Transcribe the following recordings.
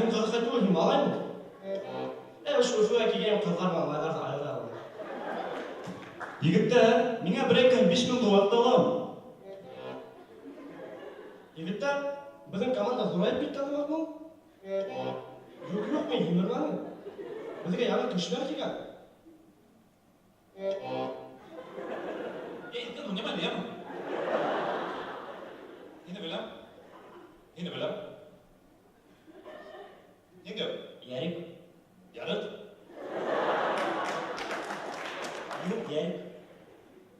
һин ҡыҙыҡай түгел, һин малаймы? Ошо Өфөгә килгән ҡыҙҙар малайҙарҙы айыра алмай. Егеттәр, миңә берәй көн 5000 доллар алам. Егеттәр, беҙҙең команда ҙурайып китте алмаҡмы? Юҡ, юҡ, мин һимермәнем. Беҙгә яңы кешеләр килгән. Эй, ну нимә лем? Һине беләм. Һине беләм. Һин кем? Ярик. Ярыҡ? Юҡ, Ярик.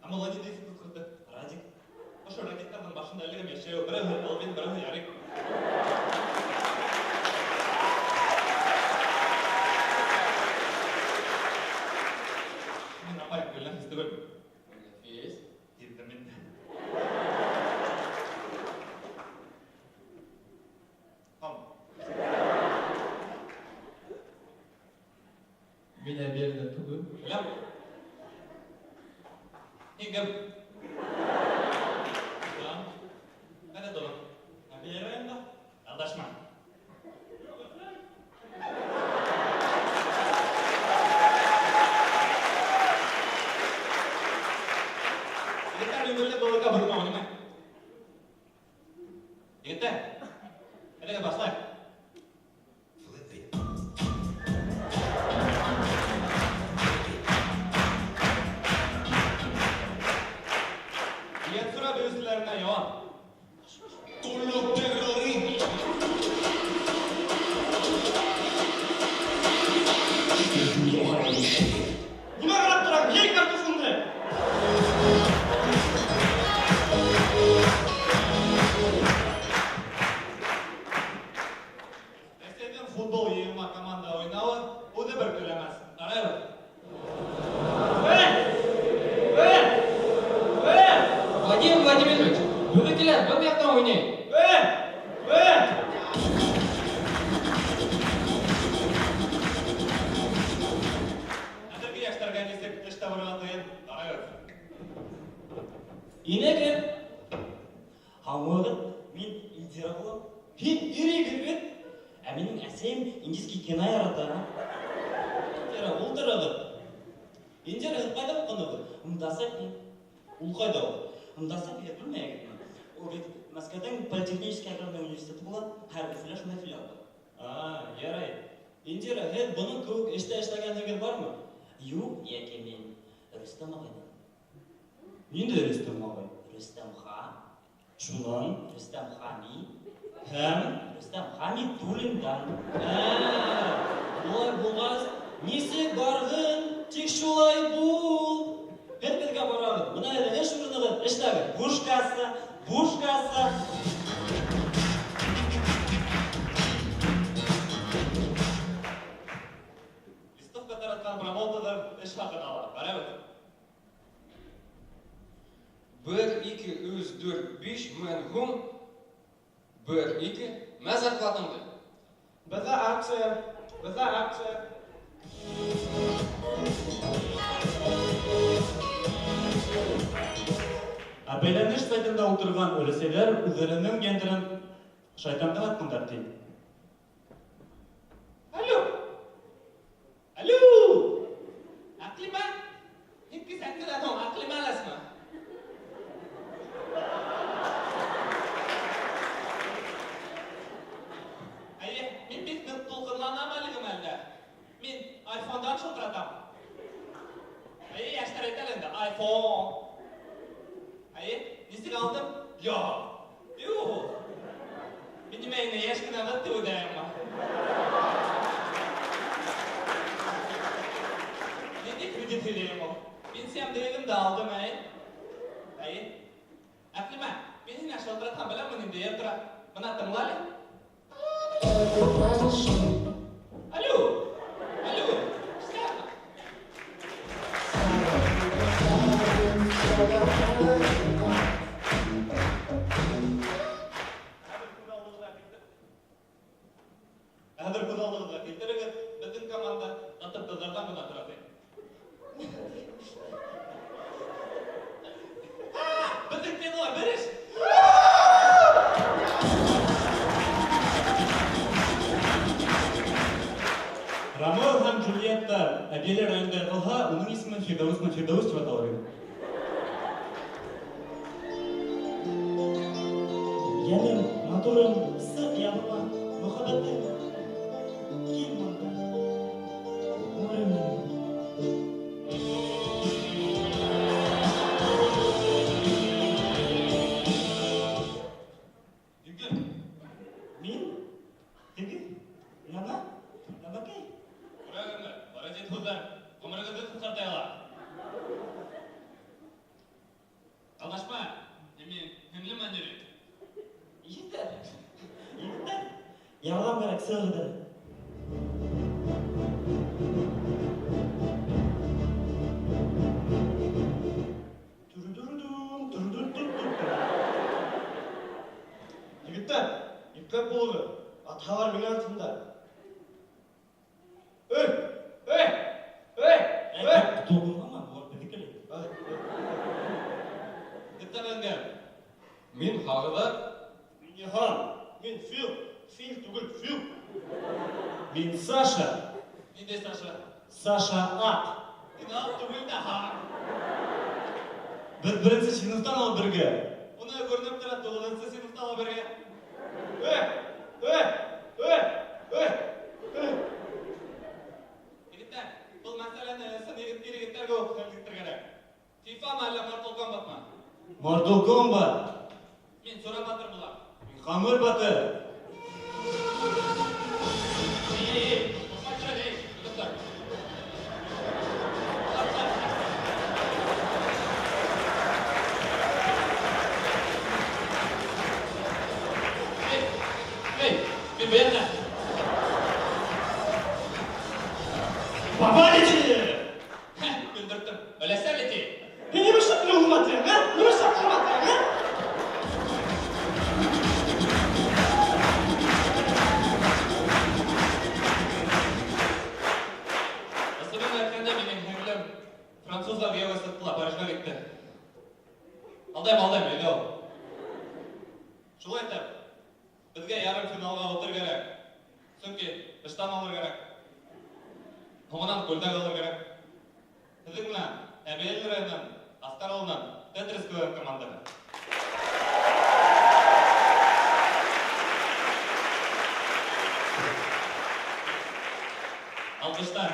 Ә малай ниндәй исем ҡысҡыртты? Радик. Ошо ракеттарҙың башында әлегем йәшәү, береһе Элвин, береһе Ярик. Мин апай, Гөлнәфис түгел. Гөлнәфис? Тирҙем инде. Һау. Мин Әбиәлдә түгел. Беләм. Һин кем? Дан. Ҡайҙа тыуҙың? Әбиә районында. Алдашма. Егеттәр, йүгерелеп балыҡҡа боролма, унимай. Егеттәр, әлегә башлайыҡ. Йәтсүрә бейеүселәренә яуап. Нимә ҡарап тораң? Ей картуфыңды! Рәсәйҙең футбол йыйылма команда уйнауы үҙе бер көләмәс. Ҡарайбыҙ. Эй! Эй! Эй! Владимир Владимирович, беҙҙекеләр был яҡтан уйнай. Эй! Эй! Хәҙерге йәштәргә нисек эш табырға ҡыйын. Ҡарайбыҙ. Инәгеҙ. Һаумыһығыҙ, мин Индира булам. Һин ир-егет бит. Ә минең әсәйем индийский кино ярата. Индира, ултырығыҙ. Индира, һеҙ ҡайҙа уҡынығыҙ? МДАСЭПИ. Ул ҡайҙа ул? МДАСЭПИ белмәйһегеҙме? Ул бит Мәскәүҙең политехнический аграрный университеты була, һәр Өфөлә шундай филиал бар. А, ярай. Индира, һеҙ бының кеүек эштә эшләгәнһегеҙ бармы? Юҡ, йәки мин Рөстәм ағайҙан. Ниндәй Рөстәм ағай? Рөстәм Ха. Шунан? Рөстәм Хами. Һәм? Рөстәм Хамидуллиндан. Ә, улай булғас, нисек барғын, тик шулай бул. Һеҙ беҙгә барағыҙ. Бына һеҙҙең эш урынығыҙ, эшләгеҙ. Буш касса, буш касса. Листовка таратҡан промоутерҙар эш хаҡын ала. Барабыҙ. 1, 2, 3, 4, 5 мең һум. 1, 2, мә зарплатаңды. Беҙҙә акция, беҙҙә акция. Ә бәйләнеш сайтында ултырған өләсәйләр үҙҙәренең йәндәрен шайтанға һатҡандар, ти. Алло! Алло! Әҡлимә? Һин кисәткелән һуң Әҡлимә әләсме? Әйе, мин бик ныҡ тулҡынланам әлеге мәлдә. Мин айфондан шылтыратам. Әйе, йәштәр әйтә инде, айфон. Әйе, нисек алдым? Юҡ. Юҡ. Мин нимә инде, йәш кенә ҡыҙ тип уйлайыммы? Ниндәй кредит һөйләйем ул? Пенсиямды үҙем дә алдым, әй. Әйе. Әҡлимә, мин һиңә шылтыратһам беләме ниндәй йыр тора? Бына тыңла әле. Алло! Алло! Эшләпме? Хәҙер күҙ алдығыҙға килтерегеҙ, беҙҙең команда ҡатын-ҡыҙҙарҙан ғына тора, ти. Беҙҙең кинола бер эш. Фирҙәүес менән Фирҙәүес тип аталыр инем. Йәнем, матурым, сыҡ яныма, мөхәббәтем, кил бында, ғүмерем минең. Кем? Мин? Теге? Нәмә? Нәмәкәй? Күрәһеңме, паразит һүҙҙәр ғүмерегеҙҙе ҡыҫҡарта ала. Алдашма, мин һеңлем менән йөрөйөм. Егеттәр, егеттәр, ярҙам кәрәк, сығығыҙ әле. Түрү-дүрү-дүм, түрү-дүр-дүр-дүр. Егеттәр, ипләп булығыҙ. Аталар минең артымда. Эй, эй, эй, эй! Тулҡынланма, улар беҙҙеке лә. Егеттәр, Мин Һағыҙар. Мин Йыһан, мин Фил, Фил түгел, Фил. Мин Саша. Ниндәй Саша? Саша ат. Мин ат түгел дә һа. Беҙ беренсе синыфтан алып бергә. Уны күренеп тора, туғыҙынсы синыфтан алып бергә. Эй, эй, эй, эй, эй. Егеттәр, был мәсьәләне ысын егет ир-егеттәргә үк хәл итергә кәрәк. FIFA-мы әллә Mortal Kombat-мы? Mortal Kombat. Мин Сура батыр булам. Мин Ҡамыр батыр. Эй, эй, эй, ҡурҡмай тор әле, эй, дуҫтар. Эй, эй, мин был яҡта. Попали! Хә, көлдөрттөм. Беләсәң лети. Һин нимә эшләп мине һуғып, ә? Нимә эшләп һуғып, ә? Ысынын әйткәндә, минең һеңлем французға кейәүгә сыҡты ла Парижға китте. Алдайым, алдайым, өйҙә ул. Шулай итеп, беҙгә ярым финалға үтер кәрәк. Сөнки ыштан алыр кәрәк. Һуңынан күлдәк алыр кәрәк. Һеҙҙең менән Әбйәлил районынан, Аҫтар ауылынан Тетрис КВН командаһы. Алҡыштар.